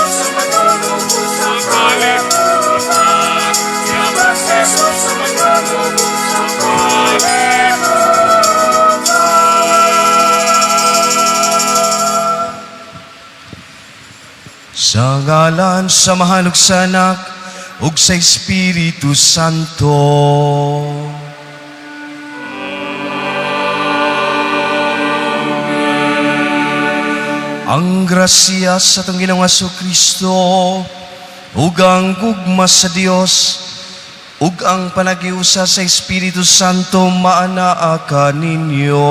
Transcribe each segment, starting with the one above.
Jesus ang manunubos sa kalibutan. Yabag si Jesus ang manunubos sa kalibutan. Sa ngalan sa Amahan ug sa Anak ug sa Espiritu Santo. Ang grasya sa atong Ginoong Kristo ug ang gugma sa Dios ug ang panagiusa sa Espiritu Santo maanaa kaninyo.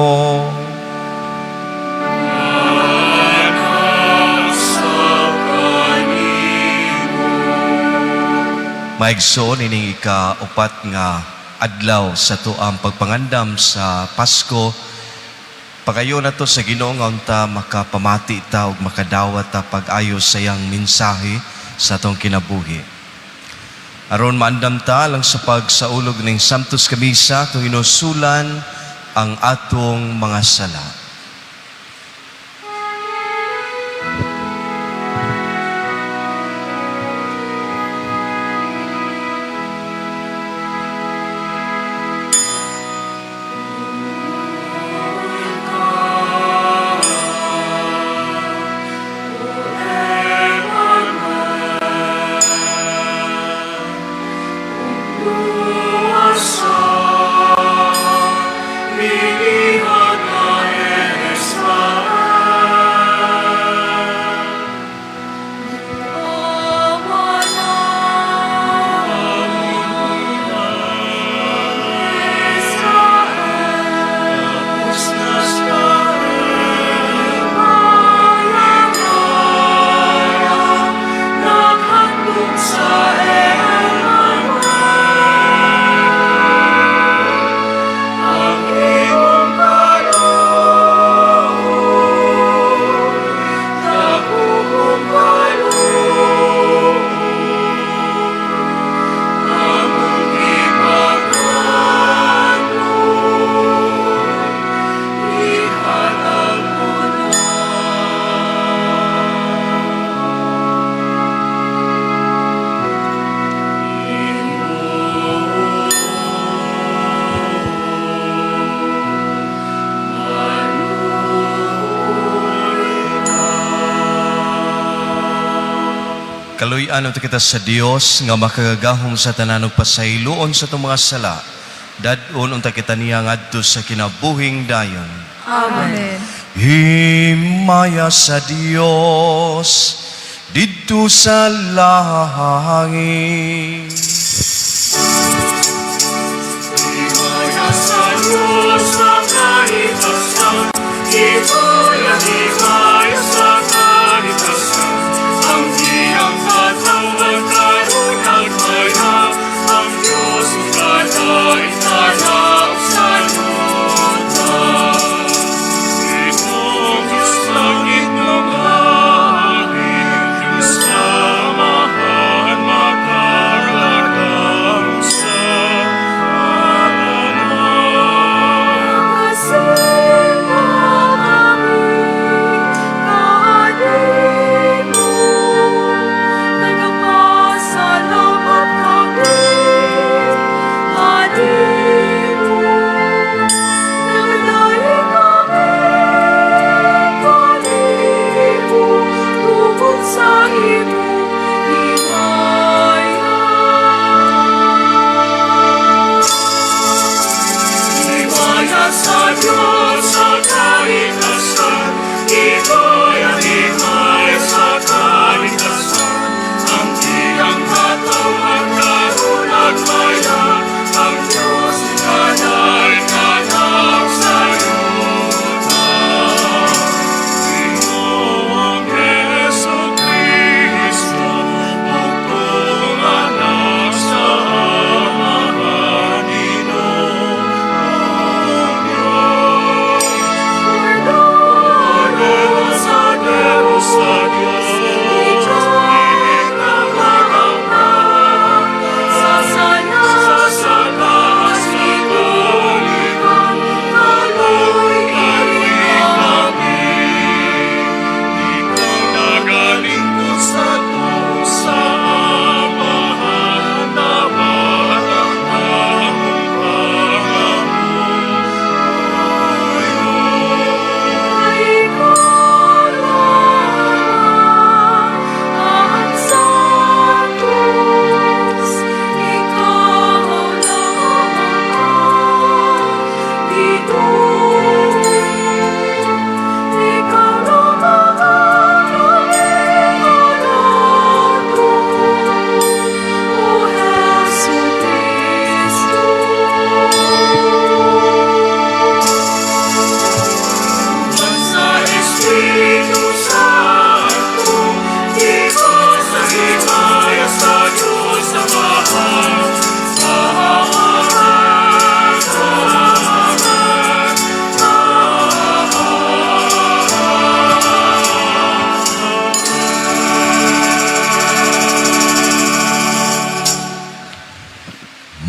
Maigsoon, ining ika-upat nga adlaw sa tuang pagpangandam sa Pasko. Pagayo nato sa Ginoo nga unta makapamati ta ug makadawat ta pag-ayo sa iyang mensahe sa atong kinabuhi. Aron maandam ta lang sa pagsaulog ning Sanctus Kamisa, atong hinusulan ang atong mga sala. Kaluy-an unta kita sa Dios nga makagagahom sa tanan ug pasayloon sa atong mga sala. Dad-on unta kita niya ngadto sa kinabuhing dayon. Amen. Himaya sa Dios didto sa langit. Himaya sa Diyos sa kahitasan, himaya, himaya sa kahitasan. Ang iyang katawan karon nagmaya, ang Diyos ikadait-kadaog sa yuta. Itong Diyos langit ng langit, Diyos Amahan makaragam sa Nagasimba kami.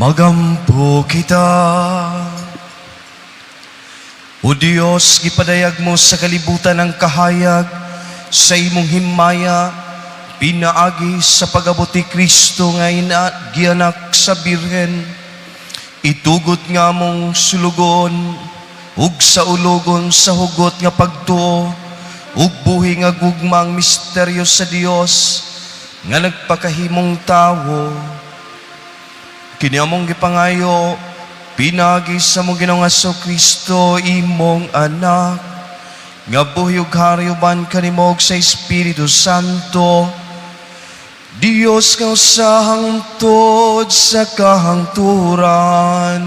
Magampo kita. O Diyos, gipadayag mo sa kalibutan ang kahayag sa imong himaya, pinaagi sa pag-abot ni Kristo nga ina gianak sa Birhen. Itugot nga among sulugon ug saulogon sa hugot nga pagtuo ug buhi nga gugma ang misteryo sa Dios nga nagpakahimong tawo. Kini among gipangayo pinaagi sa among Ginoong Kristo, imong anak, nga buhi ug hari uban kanimo ug sa Espiritu Santo, Dios nga usa hangtod sa kahangturan.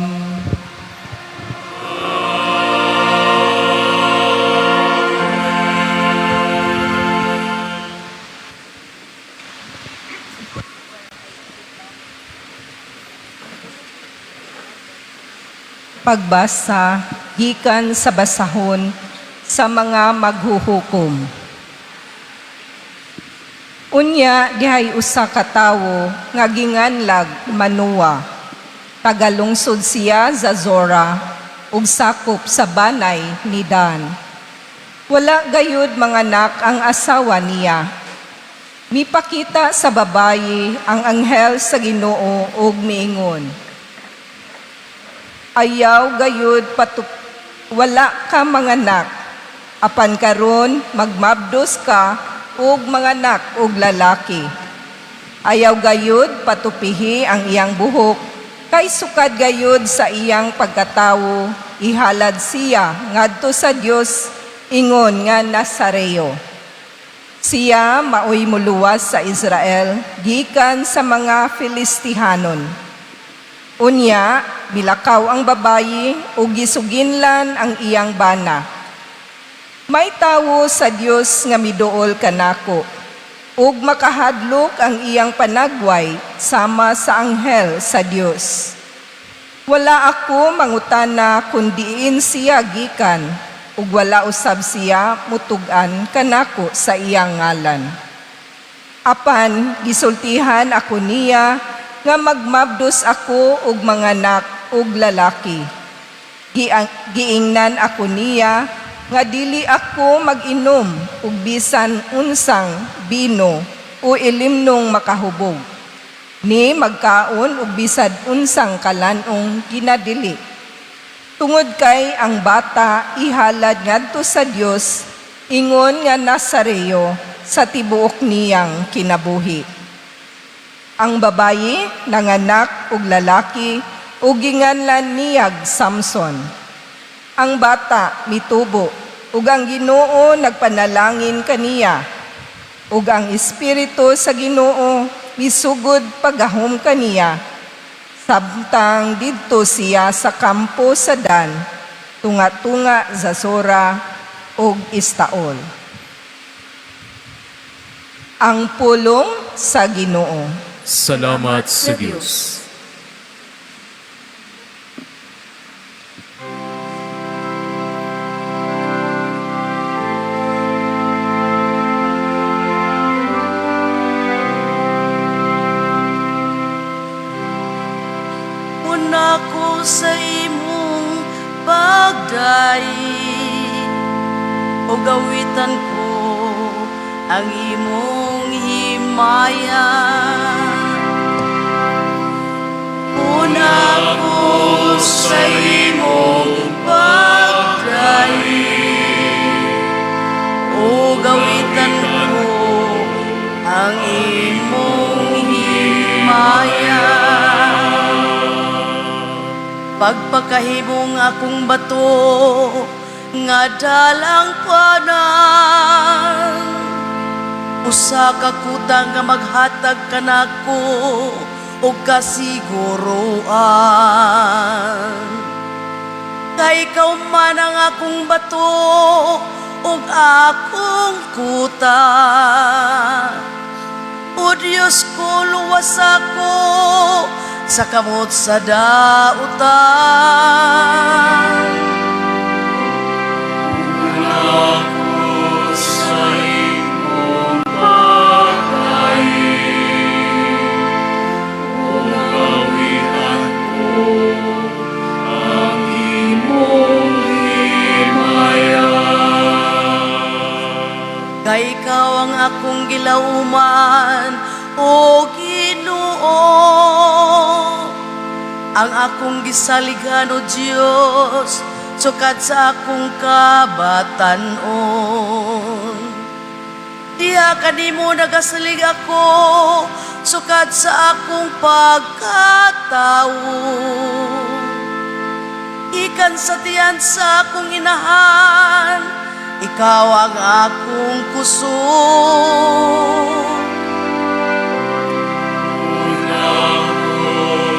Pagbasa gikan sa basahon sa mga maghuhukom. Unya dihay usa ka tawo nga ginganlag Manua. Tagalungsod siya sa Zora ug sakop sa banay ni Dan. Wala gayud manganak ang asawa niya. Mipakita sa babayi ang anghel sa Ginoo ug miingon, "Ayaw gayud wala ka manganak, apan karon magmabdos ka ug manganak og lalaki. Ayaw gayud patupihi ang iyang buhok, kay sukad gayud sa iyang pagkatawo ihalad siya ngadto sa Dios ingon nga Nasareo. Siya maoy muluwas sa Israel gikan sa mga Filistihanon." Unya, milakaw ang babayi ug gisuginlan ang iyang bana. "May tawo sa Dios nga miduol kanako, ug makahadlok ang iyang panagway sama sa anghel sa Dios. Wala ako mangutana kung diin siya gikan, ug wala usab siya mutug-an kanako sa iyang ngalan. Apan gisultihan ako niya nga magmabdos ako og manganak og lalaki. Giingnan ako niya nga dili ako mag-inom og bisan unsang bino o ilimnong makahubog, ni magkaon og bisan unsang kalan-ong ginadili. Tungod kay ang bata ihalad ngadto sa Dios ingon nga Nasareo sa tibuok niyang kinabuhi." Ang babayi nanganak og lalaki ug ginganlan niyag Samson. Ang bata mitubo ug ang Ginoo nagpanalangin kaniya. Ug ang espiritu sa Ginoo misugod paggahom kaniya samtang didto siya sa kampo sa Dan, tunga-tunga sa Zora ug Estaol. Ang pulong sa Ginoo. Salamat sa Diyos. Una ko sa imong pagdaig o gawitan ko ang imong himaya. Una ko sa imong pagdaig o gawitan ko ang imong himaya. Pagpakahimong akong bato nga dalang panan, usa ka kuta nga maghatag kanako og kasiguroan. Kay ikaw man ang akong bato ug akong kuta. O Diyos ko, luwas ako sa kamot sa dautan. Ako sa imong pagdaig, ug gawitan ko akong gilauman, o Ginoo. Ang akong gisaligan, O Dios, sukad sa akong kabatanon. Diha kanimo nagasalig ako, sukad sa akong pagkatawo. Ikan sa tiyan sa akong inahan, ikaw ang akong kusog.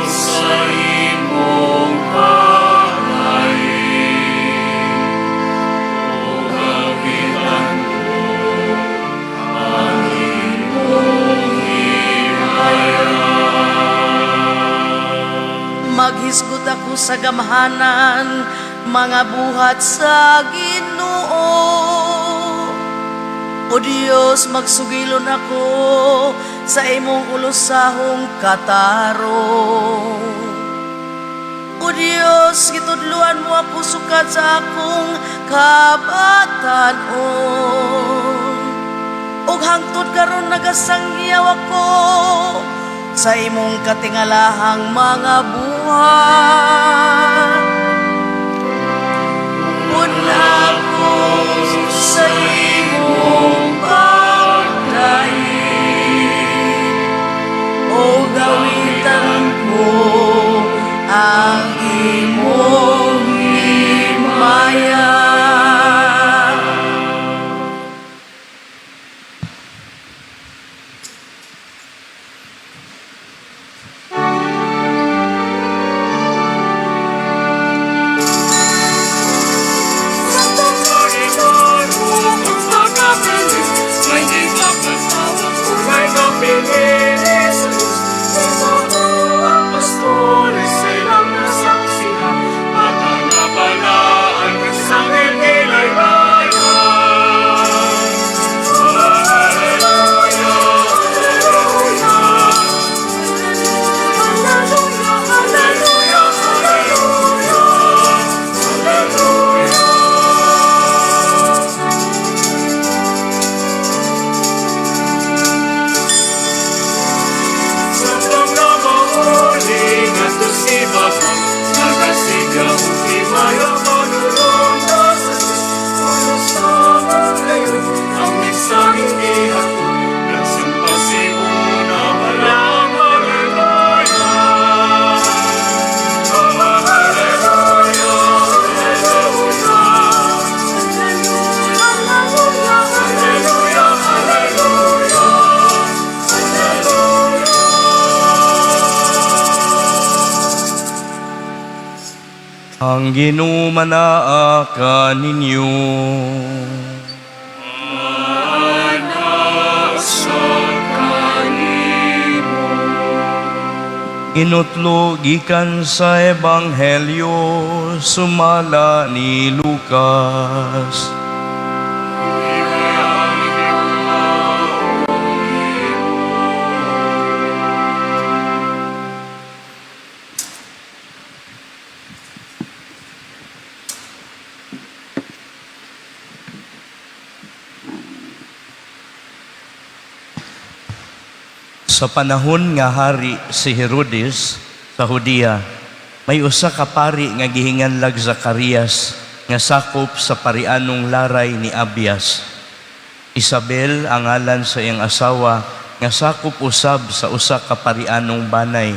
Sa imong paglain, ug awitan ko ang imong himaya. Maghisgot ako sa gamhanan, mga buhat sa Ginoo. O Dios, magsugilon ako sa imong ulosahong katarong. O Dios, gitudluan mo ako sukad sa akong kabatanon. Ug hangtod karon nagasangyaw ako sa imong katingalahang mga buhat. Una ko sa imong paglain, ug awitan ko ang imong himaya. Ang Ginoo manaa kaninyo. Sa kanimo. Ginutlo gikan sa Ebanghelyo sumala ni Lucas. Sa panahon nga hari si Herodes sa Judea, may usa ka pari nga gihinganlag Zacarias nga sakop sa parianong laray ni Abias. Isabel ang ngalan sa iyang asawa nga sakop usab sa usa ka parianong banay.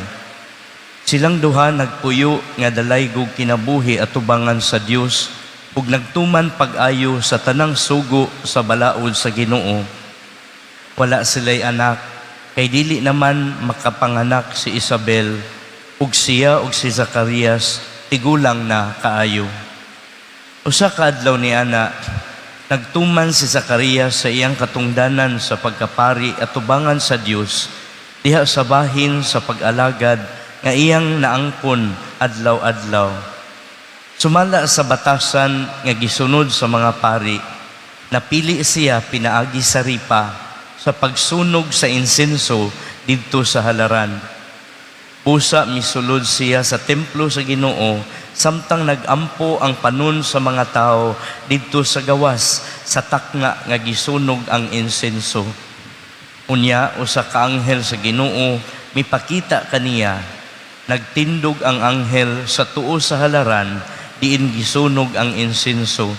Silang duha nagpuyo nga dalay gug kinabuhi atubangan sa Dios ug nagtuman pag-ayo sa tanang sugo sa balaod sa Ginoo. Wala sila'y anak, kay dili naman makapanganak si Isabel, ug siya ug si Zacarias tigulang na kaayo. Usa ka adlaw ni ana, nagtuman si Zacarias sa iyang katungdanan sa pagkapari atubangan sa Dios diha sa bahin sa pag-alagad nga iyang naangkon adlaw-adlaw. Sumala sa batasan nga gisunod sa mga pari, napili siya pinaagi sa ripa sa pagsunog sa insenso didto sa halaran. Busa misulod siya sa templo sa Ginoo samtang nagampo ang panon sa mga tao didto sa gawas sa takna nga gisunog ang insenso. Unya usa ka anghel sa Ginoo mipakita kaniya. Nagtindog ang anghel sa tuo sa halaran diin gisunog ang insenso.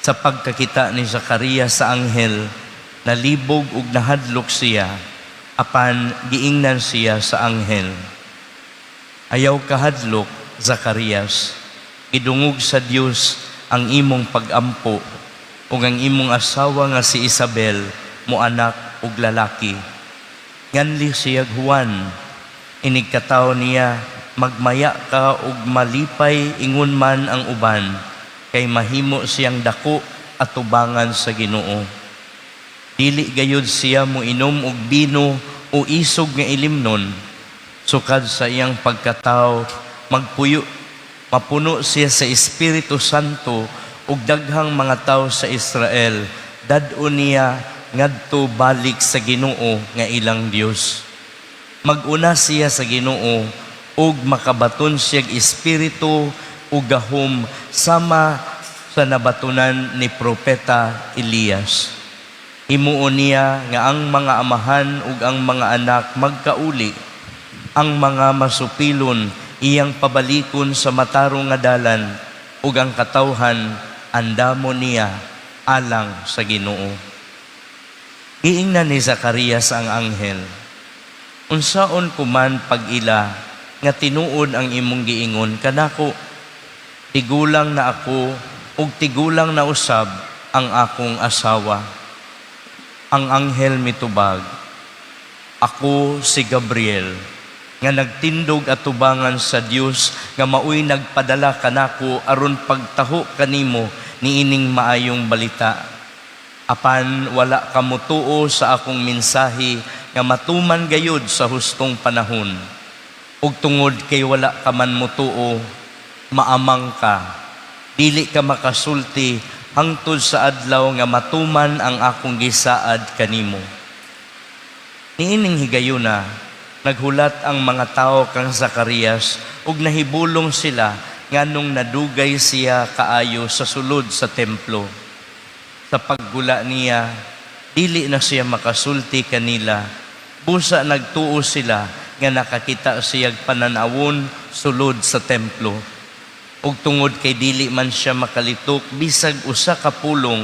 Sa pagkakita ni Zacarias sa anghel, nalibog ug nahadlok siya, apan giingnan siya sa anghel, "Ayaw kahadlok, Zacarias. Gidungog sa Dios ang imong pagampo ug ang imong asawa nga si Isabel moanak og lalaki. Nganli siya Juan. Inigkatawo niya, magmaya ka ug malipay ingon man ang uban, kay mahimo siyang dako atubangan sa Ginoo. Dili gayud siya moinom og bino o isog nga ilimnon. Sukad sa iyang pagkatawo, magpuyo mapuno siya sa Espiritu Santo ug daghang mga tawo sa Israel dad-on niya ngadto balik sa Ginoo nga ilang Dios. Mag-una siya sa Ginoo ug makabaton siyag espiritu ug gahom sama sa nabatunan ni propeta Elias. Himuon niya nga ang mga amahan ug ang mga anak magkauli, ang mga masupilon iyang pabalikon sa matarong nga dalan, ug ang katawhan andamon niya alang sa Ginoo." Giingnan ni Zacarias ang anghel, "Unsaon ko man pag-ila nga tinuod ang imong giingon kanako? Tigulang na ako ug tigulang na usab ang akong asawa." Ang anghel mitubag, "Ako si Gabriel nga nagtindog atubangan sa Dios nga maoy nagpadala kanako aron pagtaho kanimo niining maayong balita. Apan wala ka motuo sa akong mensahe nga matuman gayud sa hustong panahon. Ug tungod kay wala ka man motuo, maamang ka. Dili ka makasulti hangtod sa adlaw nga matuman ang akong gisaad kanimo." Niining higayuna, naghulat ang mga tao kang Zacarias ug nahibulong sila nganong nadugay siya kaayo sa sulod sa templo. Sa paggula niya, dili na siya makasulti kanila. Busa nagtuo sila nga nakakita siyag pananawon sulod sa templo. Ug tungod kay dili man siya makalitok bisag usa ka pulong,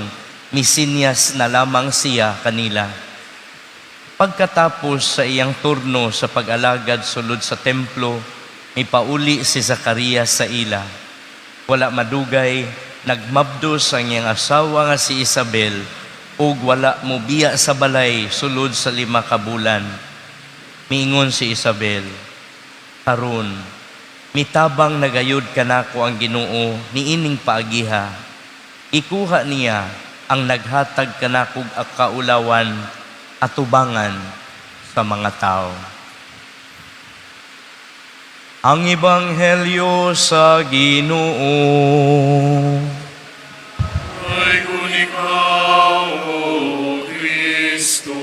misinyas na lamang siya kanila. Pagkatapos sa iyang turno sa pag-alagad sulod sa templo, mipauli si Zacarias sa ila. Wala madugay, nagmabdos ang iyang asawa nga si Isabel ug wala mobiya sa balay sulod sa 5 ka bulan. Miingon si Isabel, "Karon, mitabang na gayud kanako ang Ginoo niining paagiha. Ikuha niya ang naghatag kanakog kaulawan atubangan sa mga tao." Ang Ebanghelyo sa Ginoo. Dayon ikaw, O Kristo.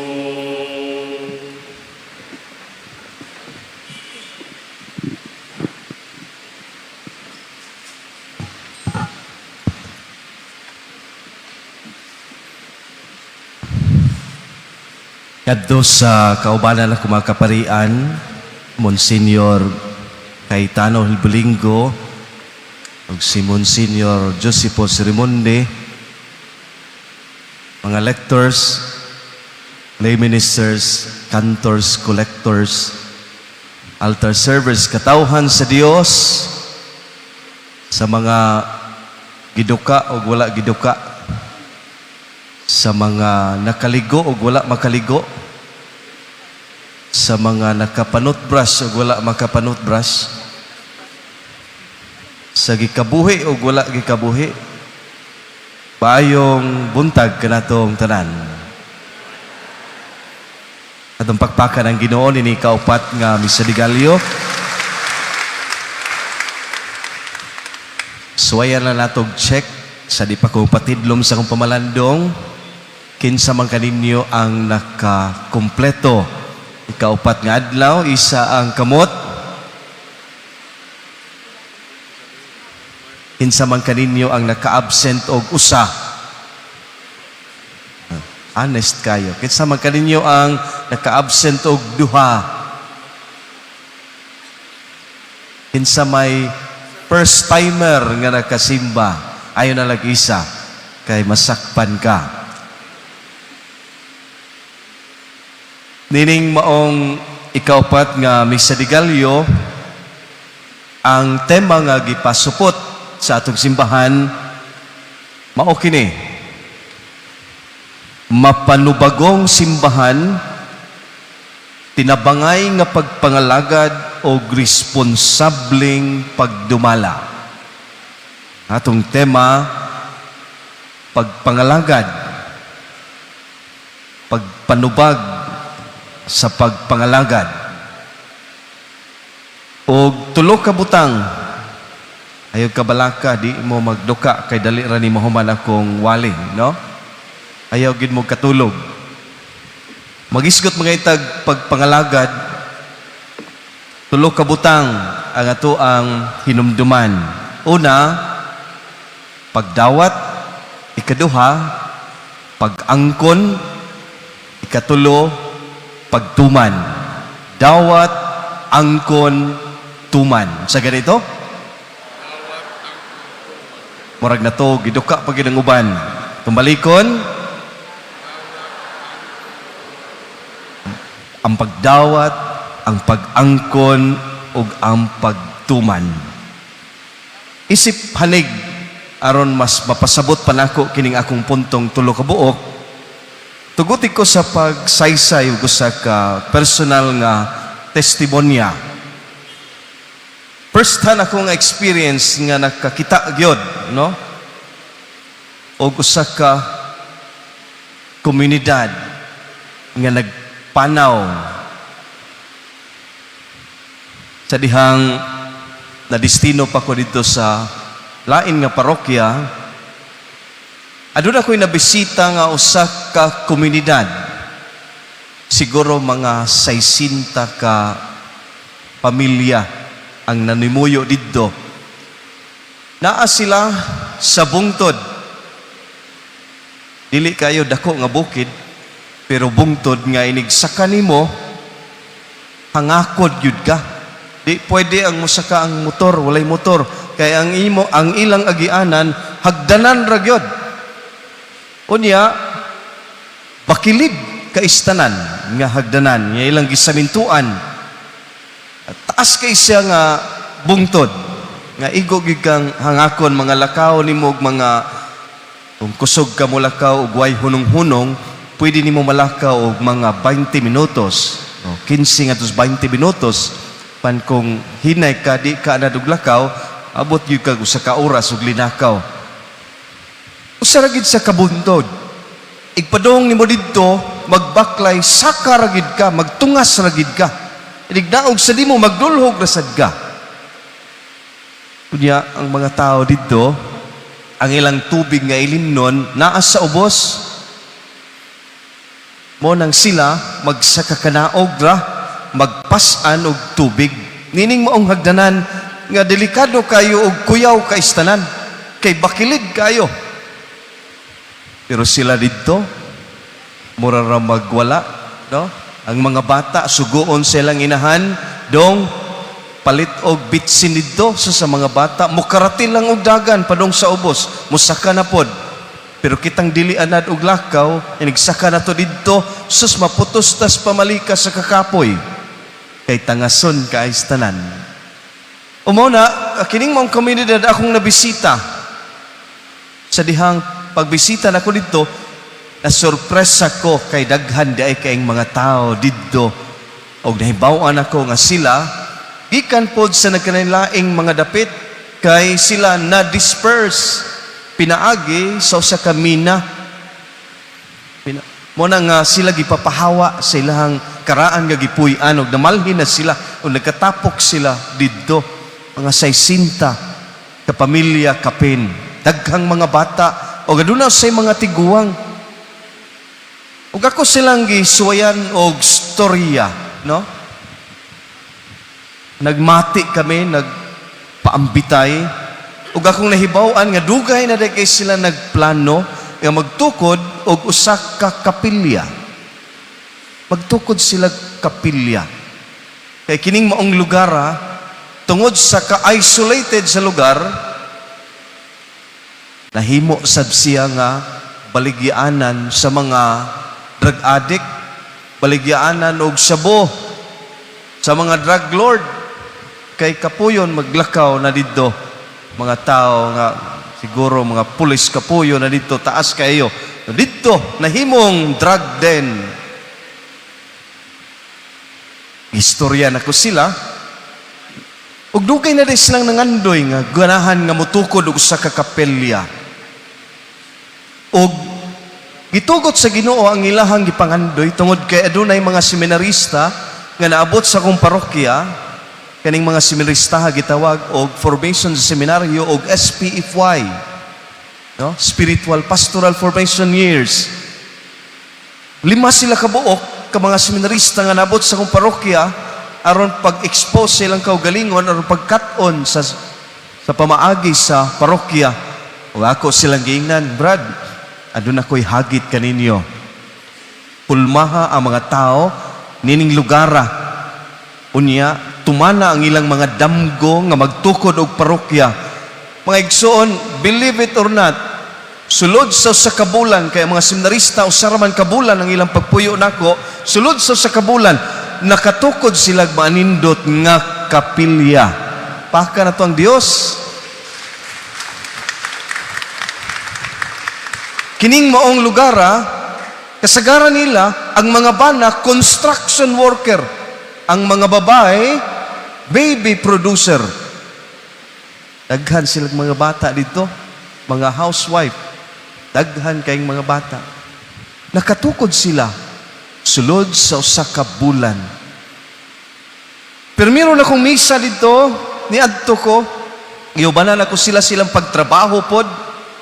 Kadto sa kaubanan ng mga kaparian, Monsignor Cayetano Hilbulingo, ug si Monsignor Josepho Sirimonde, mga lectors, lay ministers, cantors, collectors, altar servers, katawhan sa Dios, sa mga giduka o wala giduka, sa mga nakaligo o wala makaligo, sa mga nakapanutbrush o wala makapanutbrush, sa gikabuhi o wala gikabuhi, maayong buntag kanatong tanan. Atong pakpakan ang Ginoo nini kaupat nga Misa de Gallo. Suwayan na natog check sa di pa ko patidlom sa akong pamalandong kinsa man kaninyo ang nakakumpleto ikaupat nga adlaw. Isa ang kamot. Kinsa man kaninyo ang naka-absent og usa? Honest kayo. Kinsa man kaninyo ang naka-absent og duha? Kinsa may first timer nga nakasimba? Ayo na lag isa kay masakpan ka. Nining maong ikaupat nga Misa de Gallo, ang tema nga gipasupot sa atong simbahan mao kini: mapanubagong simbahan, tinabangay nga pagpangalagad o responsableng pagdumala. Atong tema, pagpangalagad, pagpanubag sa pagpangalagad. Og tulo ka butang, ayaw kabalaka, di mo magduka kay dali ra ni mahuman akong wali, no? Ayaw gid mo katulog. Magisgot mga itag pagpangalagad, tulo ka butang ang ato ang hinumduman. Una, pagdawat. Ikaduha, pag-angkon. Ikatulo, pagtuman. Dawat, angkon, tuman. Sa ganito? Murag na to, giduka pa gid ang uban. Tumbalikon, ang pagdawat, ang pag-angkon, ug ang pagtuman. Isip hanig, aron mas mapasabot pa nako kining akong puntong tulo ka buok, tuguti ko sa pagsaysay ug usa ka personal nga testimonya. First hand ako nga experience nga nakakita gyud, no? Og usa ka komunidad nga nagpanaw sa dihang nadistino pa ko dito sa lain nga parokya. Aduna ko'y nabisita nga usa ka komunidad, siguro mga 60 ka pamilya ang nanimuyo didto. Naa sila sa bungtod. Dili kayo dako nga bukid, pero bungtod nga inigsaka nimo, hangakod yun ka. Di pwede ang musaka ang motor, walay motor. Kay ang imo, ang ilang agianan, hagdanan ra gyud. Unya, bakilid kaistanan nga hagdanan, nga ilang gisamintuan. At taas kay siya nga bungtod, nga igo gyud kang hangakon, mga lakaw nimo og mga, kung kusog ka mo lakaw og way hunong-hunong, pwede nimo malakaw og mga 20 minutos, o 15 ngadto 20 minutos. Pan kung hinay ka, di ka na lakaw, abot gyud kag usa ka oras og linakaw. Usa ra gid sa kabuntod. Igpadong nimo didto, magbaklay, saka ra gid ka, magtungas ra gid ka. Inignaog sa nimo, magdulhog ra sad ka. Kunya, ang mga tao didto, ang ilang tubig nga ilimnon, naa sa ubos. Mo nang sila magsakakanaog ra, magpas-an og tubig. Nining maong hagdanan nga delikado kayo og kuyaw kaistanan, kay bakilid kayo. Pero sila didto, mura ra magwala, no? Ang mga bata suguon silang inahan, dong palit og bitsin didto sa mga bata, mukaratil lang og dagan padung sa ubos, musaka na pod. Pero kitang dili anad og lakaw, inigsaka na to didto, sus maputos tas pamalika sa kakapoy. Kay tangason kaayos tanan. Umo na, kining mong komunidad akong nabisita. Sa dihang pagbisita nako didto, na sorpresa ko kay daghan di ay kaing mga tao didto. Og nahibaw-an ako nga sila gikan pod sa nagkanilaing mga dapit, kay sila na disperse pinaagi sa usa ka mina. Mo na nga sila gipapahawa sa ilahang karaan nga gipuy-an, og namalhin na sila og nagkatapok sila didto, mga 60 ka pamilya kapin, daghang mga bata og aduna say mga tiguang. Ug ako silang gisuwayan og storya, no? Nagmati kami, nagpaambitay, ug akong nahibaw-an nga dugay na kay sila nagplano nga magtukod og usa ka kapilya. Magtukod sila kapilya. Kay kining maong lugar, tungod sa ka-isolated sa lugar, nahimo sab siya nga baligyaanan sa mga drug addict, baligyaanan og sabo sa mga drug lord, kay kapuyon maglakaw na didto mga tao nga siguro mga pulis, kapuyo na didto, taas kayo didto, nahimong drug den. Istorya na ko sila ug dugay na din silang nangandoy nga ganahan nga motukod og usa ka kapelya. Ug gitugot sa Ginoo ang ilahang gipangandoy tungod kay adunay mga seminarista nga naabot sa akong parokya. Kaning mga seminarista gitawag og formation sa seminaryo og SPFY, no, Spiritual Pastoral Formation Years. Lima sila kabuok ka mga seminarista nga naabot sa akong parokya aron pag-expose silang kaugalingon, aron pagkat-on sa pamaagi sa parokya. Ug ako silang giingnan, "Brad, aduna ko'y hagit kaninyo. Pulmaha ang mga tao nining lugara. Unya, tumana ang ilang mga damgo nga magtukod og parokya." Mga igsoon, believe it or not, sulod sa usa ka bulan, kay ang mga seminarista, usa ra man ka bulan ang ilang pagpuyo nako, sulod sa usa ka bulan, nakatukod sila manindot nga kapilya. Paka na to ang Dios. Kining maong lugar, kasagaran nila, ang mga bana, construction worker. Ang mga babae, baby producer. Daghan silang mga bata dito, mga housewife. Daghan kayong mga bata. Nakatukod sila sulod sa usa ka bulan. Pero meron akong misa dito, niadto ko, giubanan ako sila silang pagtrabaho pod,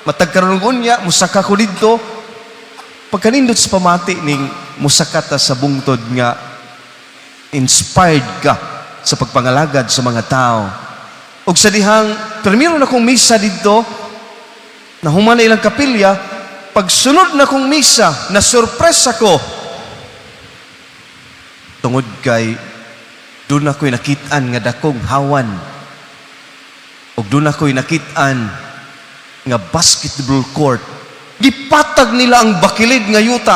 matag karon unya, musaka ko dito. Pagkanindot sa pamati ning musaka ta sa bungtod nga inspired ka sa pagpangalagad sa mga tao. Og sa dihang, pero meron akong misa dito, na human na ilang kapilya, pagsunod na kong misa, na sorpresa ko, tungod kay doon ako'y nakitaan nga dakong hawan. Og doon ako'y nakitaan nga basketball court. Gipatag nila ang bakilid nga yuta.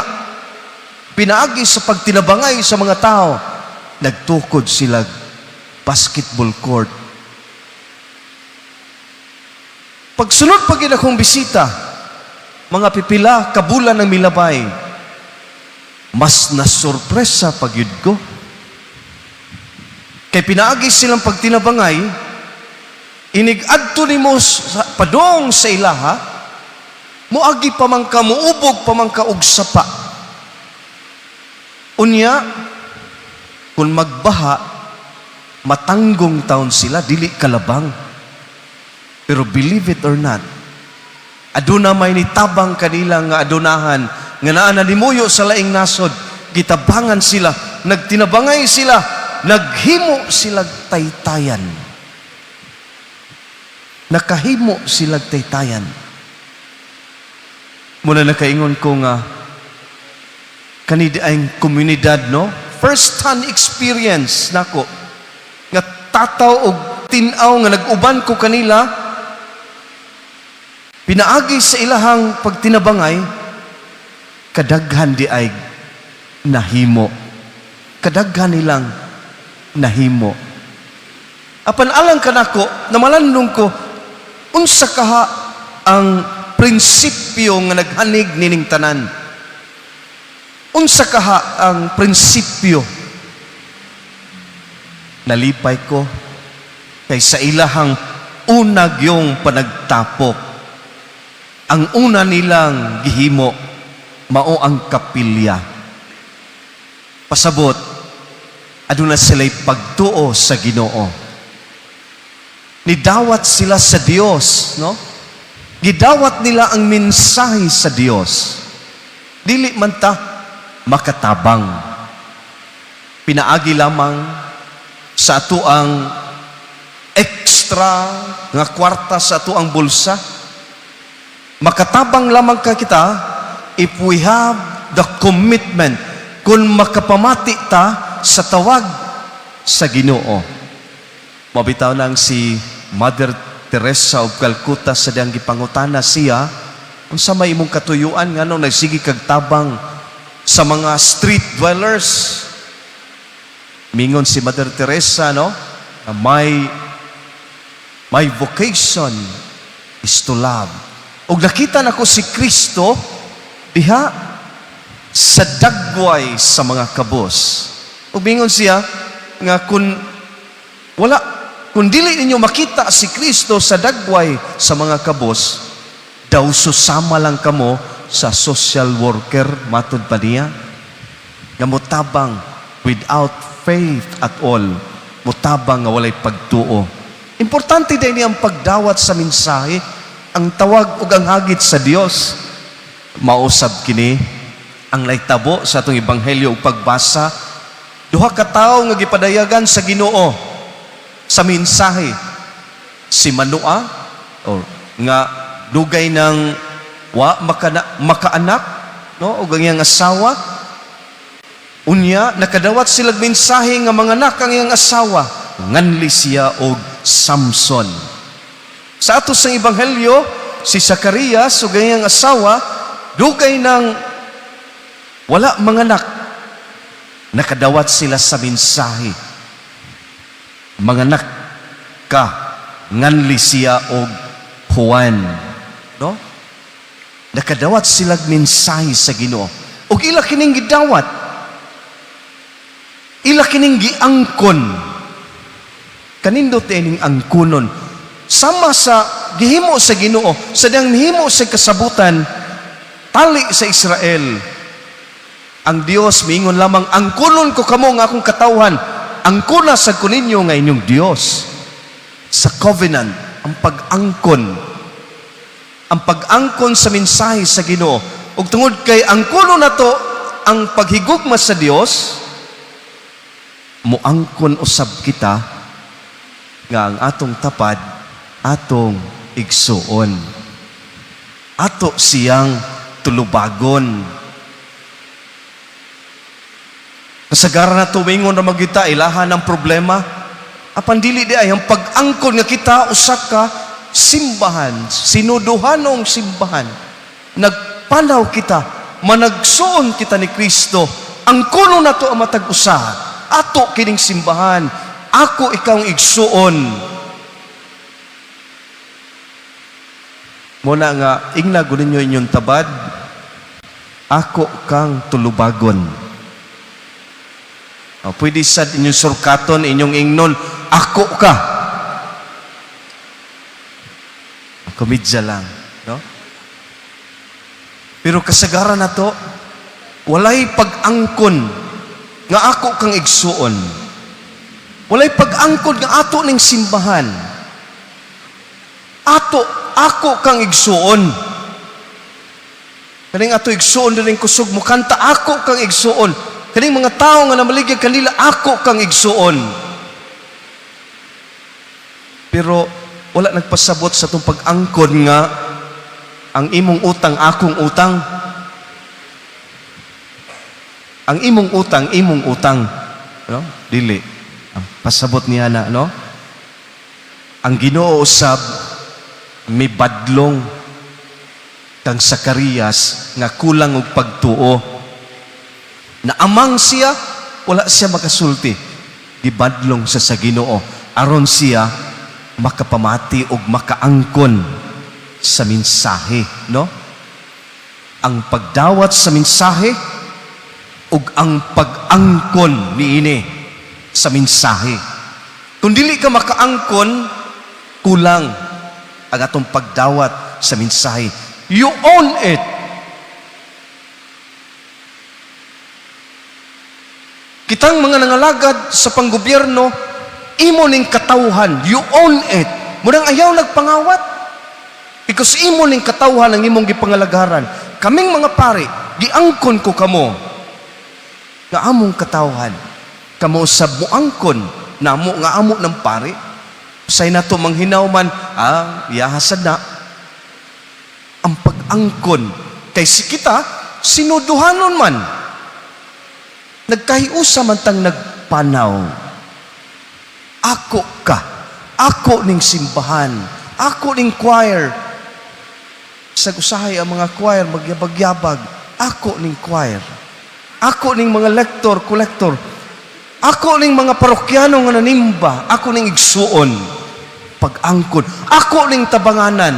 Pinaagi sa pagtinabangay sa mga tao, nagtukod sila basketball court. Pagsunod pag akong bisita, mga pipila kabulan ng milabay, mas nasurpresa pagyud ko. Kay pinaagi silang pagtinabangay, inig-adto nimo sa, padong sa ilaha, muagi pa man ka, muubog pa man ka og sapa. Unya, kung magbaha, matanggong taon sila, dili kalabang. Pero believe it or not, aduna may nitabang kanila nga adunahan, nga naa na nimuyo sa laing nasod, gitabangan sila, nagtinabangay sila, naghimo sila taytayan. Nakahimo sila taytayan. Muna nakaingon ko nga, kanidi ang komunidad, no? First hand experience nako nga tataw og tin-aw nga nag-uban ko kanila pinaagi sa ilahang pagtinabangay, kadaghan di ay nahimo, kadaghan nilang nahimo. Apan alang kanako, namalandong ko unsa kaha ang prinsipyo nga naghanig nining tanan, unsa kaha ang prinsipyo. Nalipay ko kay sa ilahang unag yung panagtapok, ang una nilang gihimo mao ang kapilya. Pasabot, aduna sila'y pagtuo sa Ginoo. Nidawat sila sa Dios, no? Gidawat nila ang mensahe sa Dios. Dili man ta makatabang. Pinaagi lamang sa ato ang extra nga kwarta sa ato ang bulsa. Makatabang lamang ka kita if we have the commitment, kung makapamati ta sa tawag sa Ginoo. Mabitaw nang si Mother Teresa of Calcutta, sa diyang gipangutana siya, "Unsa may imong katuyuan, ngano nagsige kag tabang sa mga street dwellers?" Mingon si Mother Teresa, no, na my vocation is to love. Ug nakita nako si Kristo diha sa dagway sa mga kabos. Ug mingon siya nga kung dili ninyo makita si Kristo sa dagway sa mga kabos, daw susama lang kamo sa social worker, matud pa niya. Nga mutabang without faith at all, mutabang nga walay pagtuo. Importante din ang pagdawat sa mensahe, ang tawag ug ang hagit sa Dios. Mausab kini ang nahitabo sa atong ebanghelyo ug pagbasa. Duha ka tawo nga gipadayagan sa Ginoo sa mensahe. Si Manoa or nga dugay ng wa makaanak, no, ug ang iyang asawa. Unya nakadawat sila mensahe nga manganak ang iyang asawa, nganli siya og Samson. Sa ato sa ebanghelyo, si Zacarias ug ang iyang asawa dugay nang wala manganak. Nakadawat sila sa mensahe, manganak ka, nganli siya og Juan, no? Nakadawat sila mensahe sa Ginoo ug ila kining gidawat, ila kining giangkon. Kanindot ining angkonon, sama sa gihimo sa Ginoo sa diyang nihimo sa kasabutan tali sa Israel. Ang Dios miingon lamang, "Angkonon ko kamo nga akong katawhan, angkona sad ko ninyo nga inyong Dios." Sa covenant, ang pag-angkon, ang pag-angkon sa mensahe sa Ginoo. Ug tungod kay angkonon nato ang paghigugma sa Dios, muangkon usab kita nga ang atong tapad atong igsuon, ato siyang tulubagon. Kasagaran na tumingon na magita ilahan ng problema, apan dili di ay ang pag-angkon nga kita usa ka simbahan, sinuduhanong simbahan. Nagpanaw kita, managsuon kita ni Kristo. Angkonon nato ang matag usa. Ato kining simbahan, ako ikaw ang igsuon. Muna nga ingna gud ninyo inyong tabad, "Ako kang tulubagon." O, pwede sad inyong surkaton, inyong ingnon, "Ako ka." Komedya lang, no? Pero kasagaran na to, walay pag-angkon nga ako kang igsuon. Walay pag-angkon nga ato ning simbahan. Ato, ako kang igsuon. Kaning ato igsuon din kusog mo kanta, ako kang igsuon. Kaning mga tao nga namaligya kanila, ako kang igsuon. Pero wala nagpasabot sa atong pag-angkon nga ang imong utang akong utang. Ang imong utang imong utang. No? Dili. Ang pasabot niya na, no? Ang Ginoo usab mibadlong kang Zacarias nga kulang og pagtuo. Naamang siya, wala siya makasulti. Gibadlong sa Ginoo aron siya makapamati og makaangkon sa mensahe, no? Ang pagdawat sa mensahe ug ang pag-angkon niini sa mensahe. Kung dili ka makaangkon, kulang ang atong pagdawat sa mensahe. You own it. Kitang mga nangalagad sa panggobyerno, imo ning katawhan, you own it. Murang ayaw nagpangawat. Because imo ning katawhan ang imong gipangalagaran. Kaming mga pari, giangkon ko kamo nga among katawhan. Kamo sab moangkon namo nga amo ng pari. Say nato manghinaw man, yahasad na. Ang pag Pag-angkon. Kay si kita, sinuduhanon man. Nagkahiusa man tang nagpanaw. Ako ka. Ako ning simbahan. Ako ning choir. Sa usahay ang mga choir, magyabag-yabag. Ako ning choir. Ako ning mga lector, collector. Ako ning mga parokyano nga nanimba. Ako ning igsuon. Pag-angkon. Ako ning tabanganan.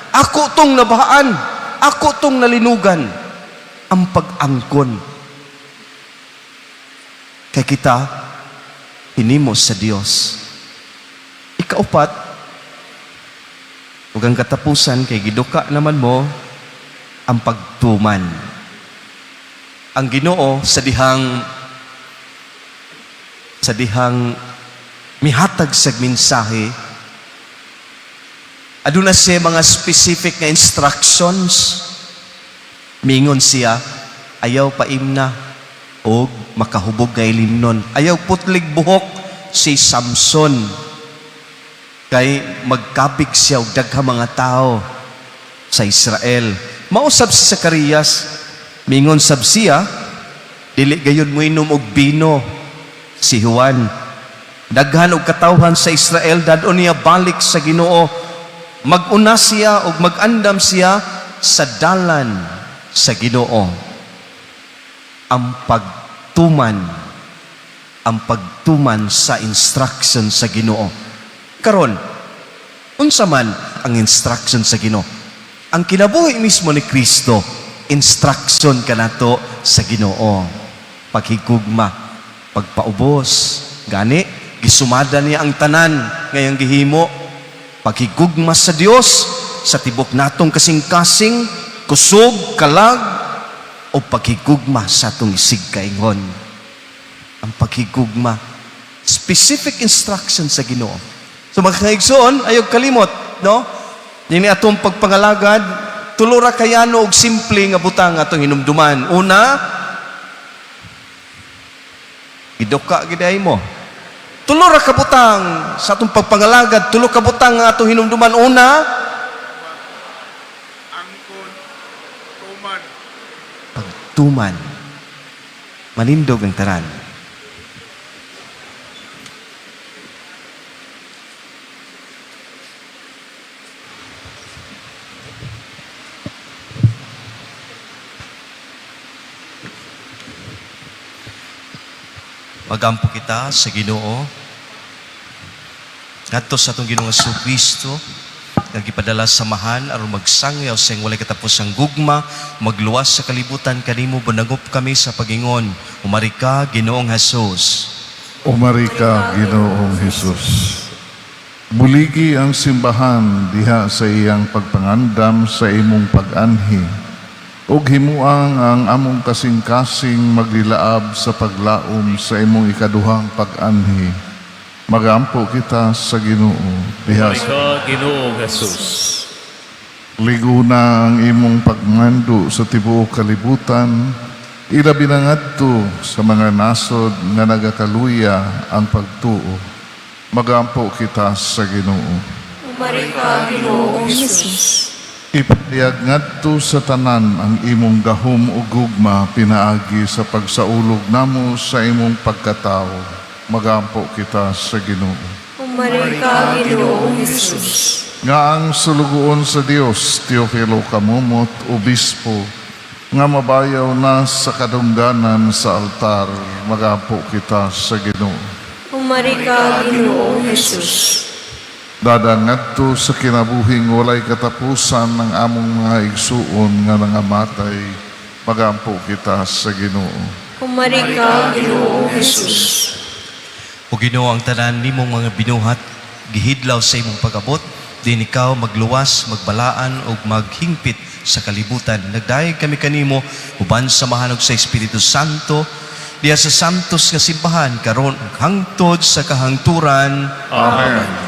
Ako tong nabahaan. Ako tong nalinugan. Ang pag-angkon. Kay kita, hinimo sa Dios. Ikaupat, ug ang katapusan kay giduka naman mo ang pagtuman. Ang Ginoo sa dihang mihatag sa mensahe, aduna siya mga specific nga instructions. Mingon siya, ayaw paimna og makahubog nga ilimnon. Ayaw putlig buhok si Samson kay magkabig siya og daghang mga tao sa Israel. Mausab si Zacarias, mingon sab siya, dili gayon mo inom og bino si Juan. Daghan og katawhan sa Israel, dad-on niya balik sa Ginoo. Mag-una siya og mag-andam siya sa dalan sa Ginoo. Ang pagtuman sa instruction sa Ginoo. Karon, unsa man ang instruction sa Ginoo? Ang kinabuhi mismo ni Kristo, instruction kanato sa Ginoo. Paghigugma, pagpaubos, gani gisumada niya ang tanan ngayong gihimo. Paghigugma sa Dios sa tibok natong kasing-kasing, kusog, kalag, o paghigugma sa atong isigkaingon. Ang paghigugma, specific instruction sa Ginoo. So mga kaigsoon, ayaw kalimot, no? Dini atong pagpangalagad, tulo ra kayano og simple nga butang atong hinumduman. Una, giduka gid ay mo. Tulo ra ka butang sa atong pagpangalagad, tulo ka butang nga atong hinumduman. Una, Angkon, tuman. Pagtuman. Manindog ang tanan. Magampo kita sa Ginoo. Ngadto sa atong Ginoong Kristo, nga gipadala sa Amahan aron magsangyaw sa iyang walay katapusang gugma, magluwas sa kalibutan kanimo bunangop kami sa pagingon. Umari ka, Ginoong Jesus. Umari ka, Ginoong Hesus. Buligi ang simbahan diha sa iyang pagpangandam sa imong pag-anhi. Ug himuang ang among kasing-kasing maglilaab sa paglaom sa imong ikaduhang pag-anhi. Magampo kita sa Ginoo diha Umari sa ka, Ginoong Jesus. Liguna ang imong pagmando sa tibuok kalibutan, ilabi na ngadto sa mga nasod nga nagakaluya ang pagtuo. Magampo kita sa Ginoo. Umari ka, Ginoong Jesus. Ipatiyag ngadto sa tanan ang imong gahom ug gugma pinaagi sa pagsaulog namo sa imong pagkatao. Magampo kita sa Ginoo. Umari ka, Ginoong Jesus. Nga ang sulugoon sa Dios, Teofilo Camomot, Obispo, nga mabayaw na sa kadungganan sa altar, magampo kita sa Ginoo. Umari ka, Ginoong Jesus. Dada ngadto sa kinabuhing walay katapusan ng among mga igsuon nga nangamatay, magampo kita sa Ginoo. Umari ka, Ginoong Jesus. O Ginoo, ang tanan nimong mga binuhat gihidlaw sa imong pag-abot, din ikaw magluwas, magbalaan ug maghingpit sa kalibutan. Nagdayeg kami kanimo uban sa Amahan ug sa Espiritu Santo diha sa santos nga simbahan karon ug hangtod sa kahangturan. Amen.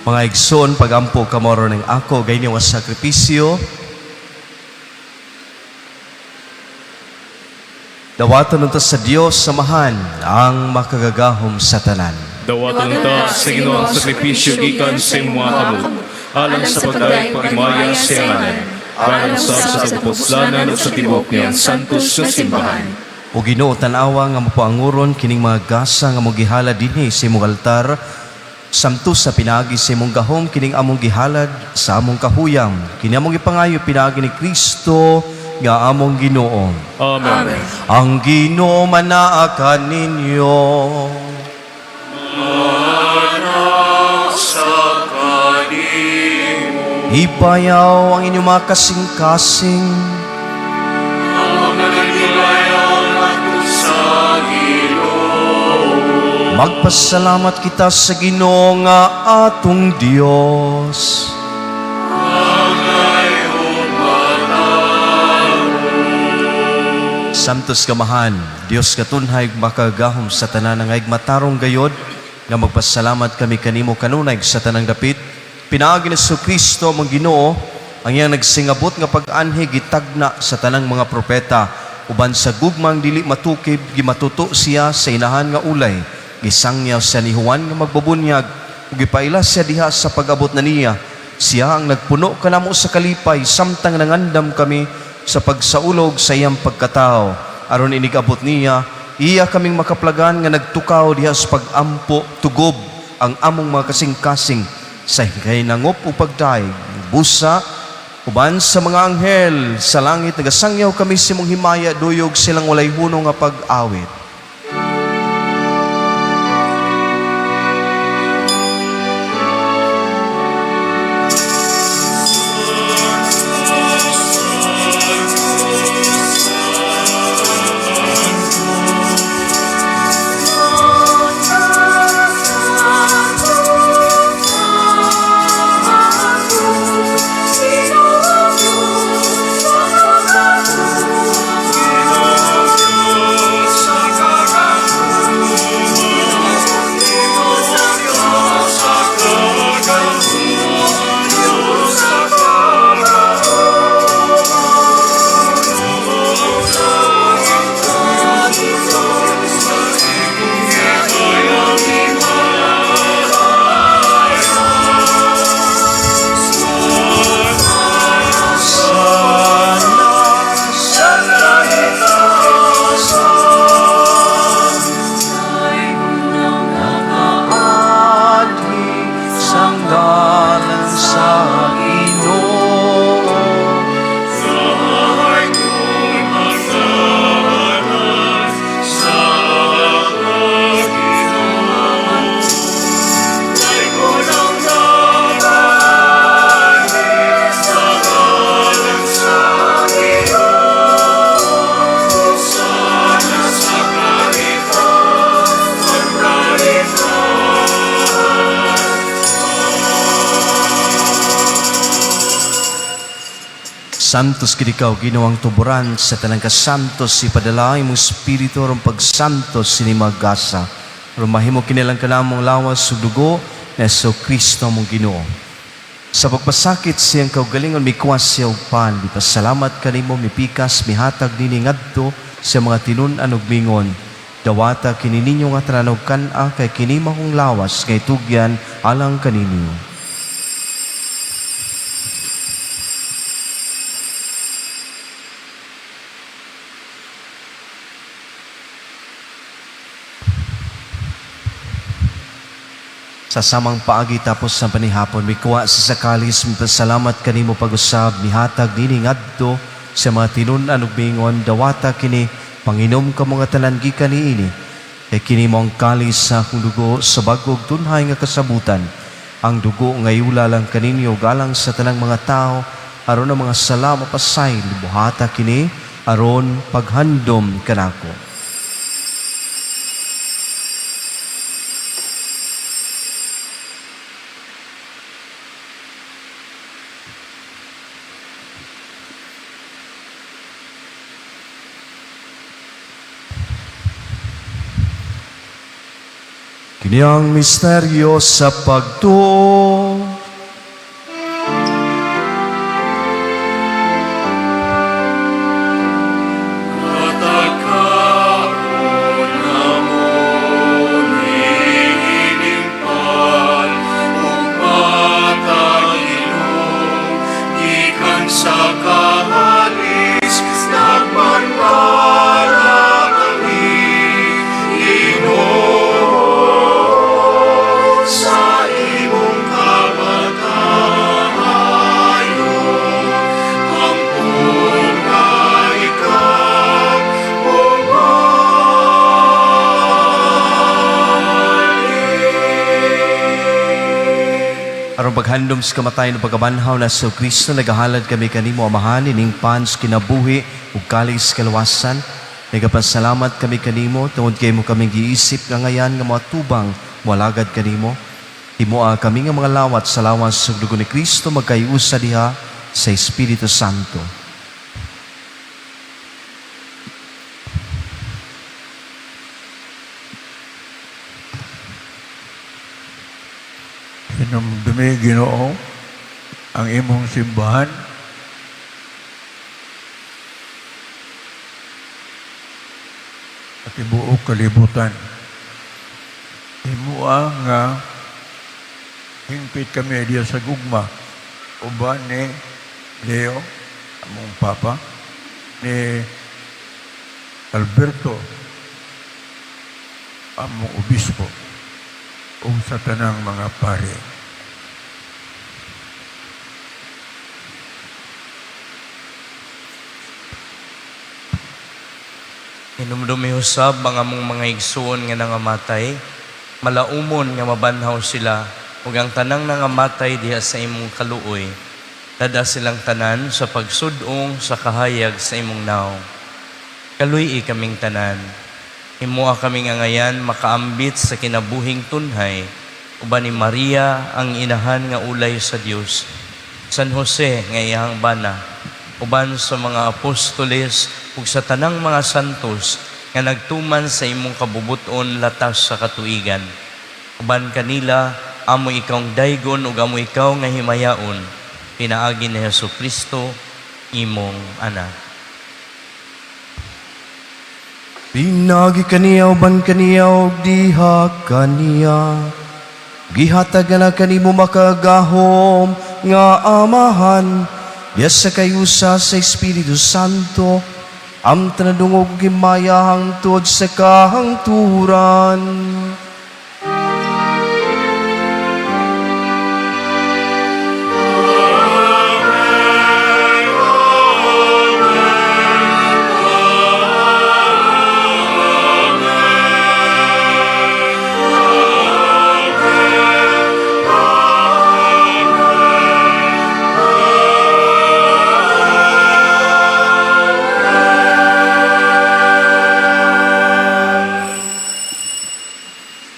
Mga igsoon, pagampo kamo aron ang ako ug inyong sakripisyo. Dawaton unta sa Dios Amahan ang makagagahom sa tanan. Dawaton ta sa Ginoo ang sakripisyo gikan sa imong mga kamot, alang sa pagdayeg paghimaya sa iyang ngalan, alang sa sa kapuslanan ug sa tibuok niyang santos nga simbahan. O Ginoo, tan-awa nga mapaanguron kining mga gasa nga among gihalad dinhi sa imong altar, samto sa pinaagi sa imong gahom kining among gihalad sa among kahuyang. Kini among gipangayo pinaagi ni Kristo nga among Ginoo. Amen. Ang Ginoo manaa kaninyo. Ipayaw ang inyong mga kasing-kasing. Magpasalamat kita sa Ginoo nga atong Dios. Santos Amahan, Dios katunhay makagahom sa tanan nga matarong gayod nga magpasalamat kami kanimo kanunay sa tanang dapit. Pinaagi ni Kristo among Ginoo ang iyang nagsingabot nga pag-anhi gitagna sa tanang mga propeta uban sa gugmang dili matukib, gimatuto siya sa inahan nga ulay, gisangyaw siya ni Juan nga magbubunyag ug gipaila siya diha sa pag-abot na niya. Siya ang nagpuno kanamo sa kalipay samtang nangandam kami sa pagsaulog sa iyang pagkatao. Aron inigabot niya, iya kaming makaplagan nga nagtukaw diha sa pag-ampo, tugob ang among mga kasing-kasing sa hinangop o pagdaig. Busa, uban sa mga anghel sa langit, nagasangyaw kami sa imong himaya, duyog silang walay hunong nga pag-awit. Sanggalan sa Ginoo. Santos gid ikaw, Ginoong tuburan sa tanang kasantos, ipadala imong espiritu aron pagsantos sini mga gasa. Aron mahimo kinilang kanamong lawas ug dugo ni Hesus Kristo among Ginoo. Sa pagpasakit siyang kaugalingon, mikuha siya og pan, mipasalamat kanimo, mipikas, mihatag nini ngadto sa mga tinun-an ug mingon: "Dawata kini ninyo nga tanan ug kan-a, kay kini mao akong lawas nga itugyan alang kaninyo." Sa samang paagi, tapos sa panihapon, mikuha siya sa kalis, mipasalamat kanimo pag-usab, mihatag nini ngadto sa mga tinun-an ug mingon, "Dawata kini, panginom kamo nga tanan gikan niini, kay kini mao ang kalis sa akong dugo sa bag-o ug tunhay nga kasabutan, ang dugo nga iula alang kaninyo ug alang sa tanang mga tao aron ang mga sala mapasaylo. Buhata kini aron paghandom kanako." Kini ang misteryo sa pagtuo. Aron paghandom sa kamatayon ug pagkabanhaw ni Hesus Kristo, nagahalad kami kanimo, Amahan, ining pan sa kinabuhi ug kalis kaluwasan. Nagapasalamat kami kanimo tungod kay imo kaming giisip nga ngayan nga moatubang moalagad kanimo. Himoa kami nga mga lawat sa lawas ug dugo ni Kristo magkayusa diha sa Espiritu Santo. Hinumdumi, Ginoo, ang imong simbahan at tibuok kalibutan. Himua nga hingpit kami diya sa gugma uban ni Leo, among Papa, ni Alberto, among Obispo, ug sa tanang mga pare. Hinumdumi usab ang among mga igsuon nga nangamatay, malaumon nga mabanhaw sila, ug ang tanang nangamatay diha sa imong kaluoy. Dad-a silang tanan sa pagsud-ong sa kahayag sa imong nawong. Kaluy-i kaming tanan. Himoa kaming angayan makaambit sa kinabuhing tunhay, uban ni Maria ang inahan nga ulay sa Dios, San Jose nga iyang bana, uban sa mga apostoles ug sa tanang mga santos nga nagtuman sa imong kabubuton latas sa katuigan. Uban kanila amo ikaw daygon ug amo ikaw nga himayaon, pinaagi ni Hesus Kristo, imong anak. Pinaagi kaniya, uban kaniya ug diha kaniya, gihatag na kanimo makagagahom nga Amahan diya sa kayusa sa Espiritu Santo ang tanadungog ug himaya hangtod sa kahangturan.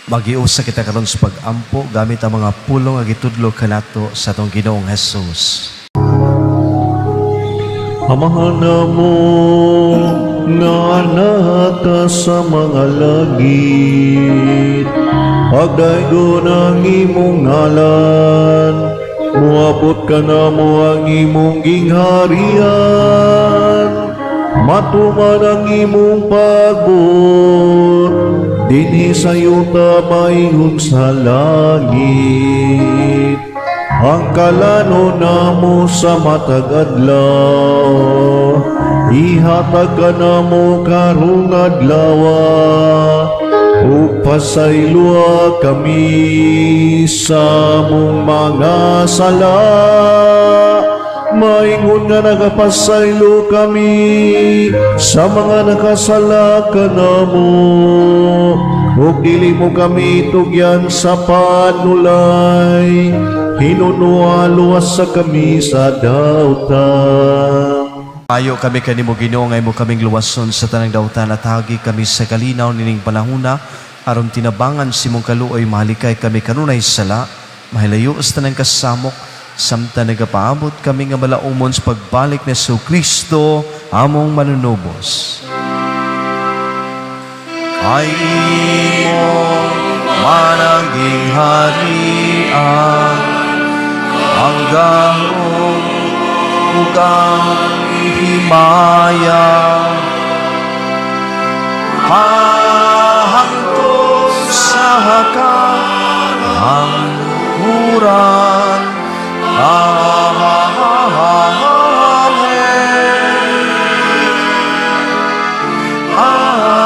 Magiusa kita karon sa pag-ampo gamit ang mga pulong nga gitudlo kanato sa atong Ginoong Jesus. Amahan namo nga naa sa mga langit, pagdaygon ang imong ngalan, muabot kanamo ang imong gingharian, matuman ang imong pagbuot dinhi sa yuta maingon sa langit. Ang kalanon namo sa matag adlaw, ihatag kanamo karong adlawa, ug pasayloa kami sa among mga sala, maingon nga nagapasaylo kami sa mga nakasala kanamo, ug dili mo kami tugyan sa panulay, hinunoa luwasa kami sa dautan. Ayo kami kanimo, Ginoo, nga imo kaming luwason sa tanang dautan at hagi kami sa kalinaw nining panahuna aron tinabangan sa imong kaluoy mahalikay kami kanunay sala, mahilayo sa tanang kasamok samtang nagapaabot kami nga malaumon sa pagbalik ni Hesus Kristo among manunubos. Ay imong manang gingharian, ang gahom ug ang himaya, hangtod sa kahangturan. Amen. Amen.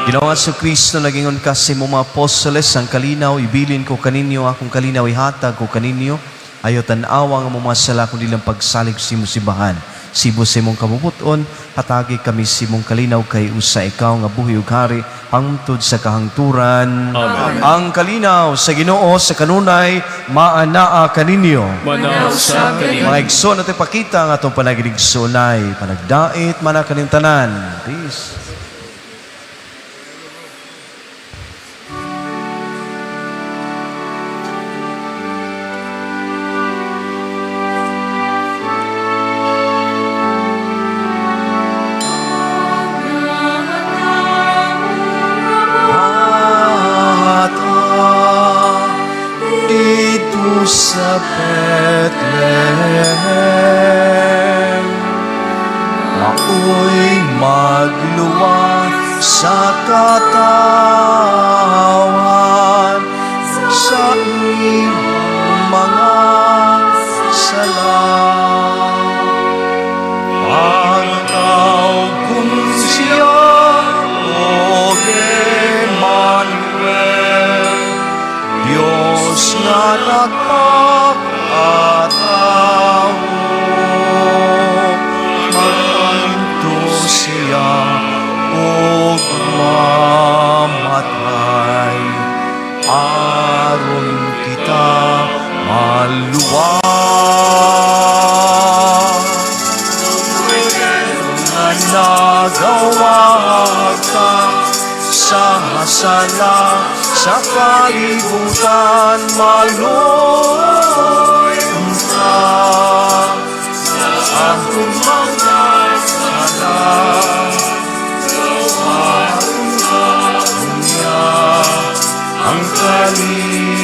Ginoong Kristo, nagingon ka sa imong mga apostoles, "Ang kalinaw ibilin ko kaninyo, akong kalinaw ihatag ko kaninyo. Ayaw tan-awa ang among mga sala, kundi lang pagsalig sa imong simbahan." Sibo sa imong kabubut-on, hatagi kami sa imong kalinaw kay usa ikaw nga buhi ug hari hangtod sa kahangturan. Amen. Ang kalinaw sa Ginoo sa kanunay maanaa kaninyo. Manaa usab kanimo. Mga igsoon, ato ipakita ang atong panaginigsoonay, panagdait man kaning tanan. Peace. Ata dito sa Bethlehem, maoy magluwas sa katawhan sa imong mga sala. Pagtawgon siya og Emmanuel, Diyos nga nagpakatao. Mag-antos siya ug mamatay aron kita maluwas. Nga nagawagtang sa sala sa kalibutan, maluoy ka sa atong mga sala. Niya ang kalit.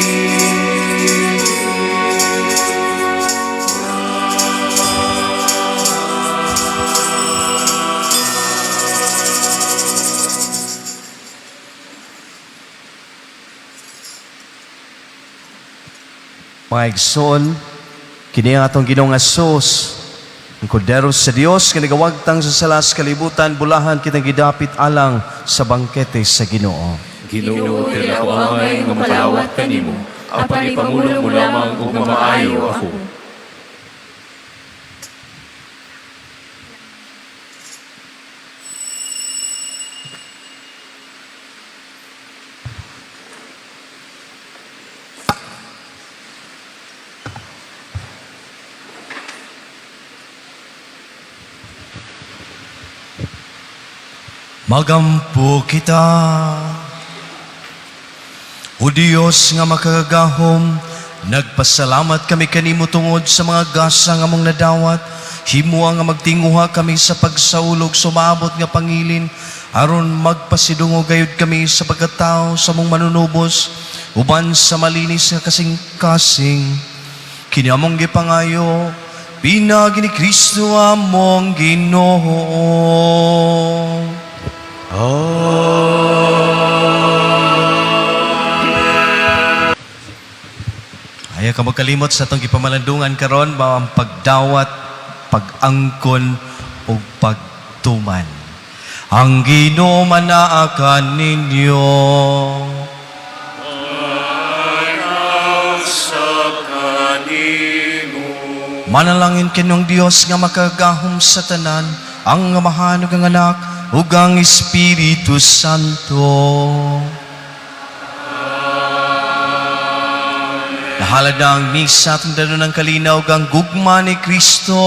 Mga igsoon, kini ang atong Ginoong Hesus, ang Kordero sa Dios nga nagawagtang sa sala sa kalibutan, bulahan kitang gidapit alang sa bangkete sa Ginoo. Ginoo, dili ako angay nga mopalawat kanimo, apan ipamulong mo lamang ug mamaayo ako. Magampo kita. O Diyos nga makagagahom, nagpasalamat kami kanimo tungod sa mga gasa nga among nadawat. Himua nga magtinguha kami sa pagsaulog sa umaabot nga pangilin, aron magpasidungog gayud kami sa pagkatao sa among Manunubos, uban sa malinis nga kasing-kasing. Kini among gipangayo, pinaagi ni Kristo among Ginoo. Ayaw ka magkalimot sa atong gipamalandungan karon mao ang pagdawat, pag-angkon ug pagtuman. Ang Ginoo manaa kaninyo. Sa kanimo. Manalangin kinyong Dios nga makagahom sa tanan, ang Amahan ug ang Anak ug ang Espiritu Santo. Nahalad na ang misa, atong danon ang kalinaw ug ang gugma ni Kristo.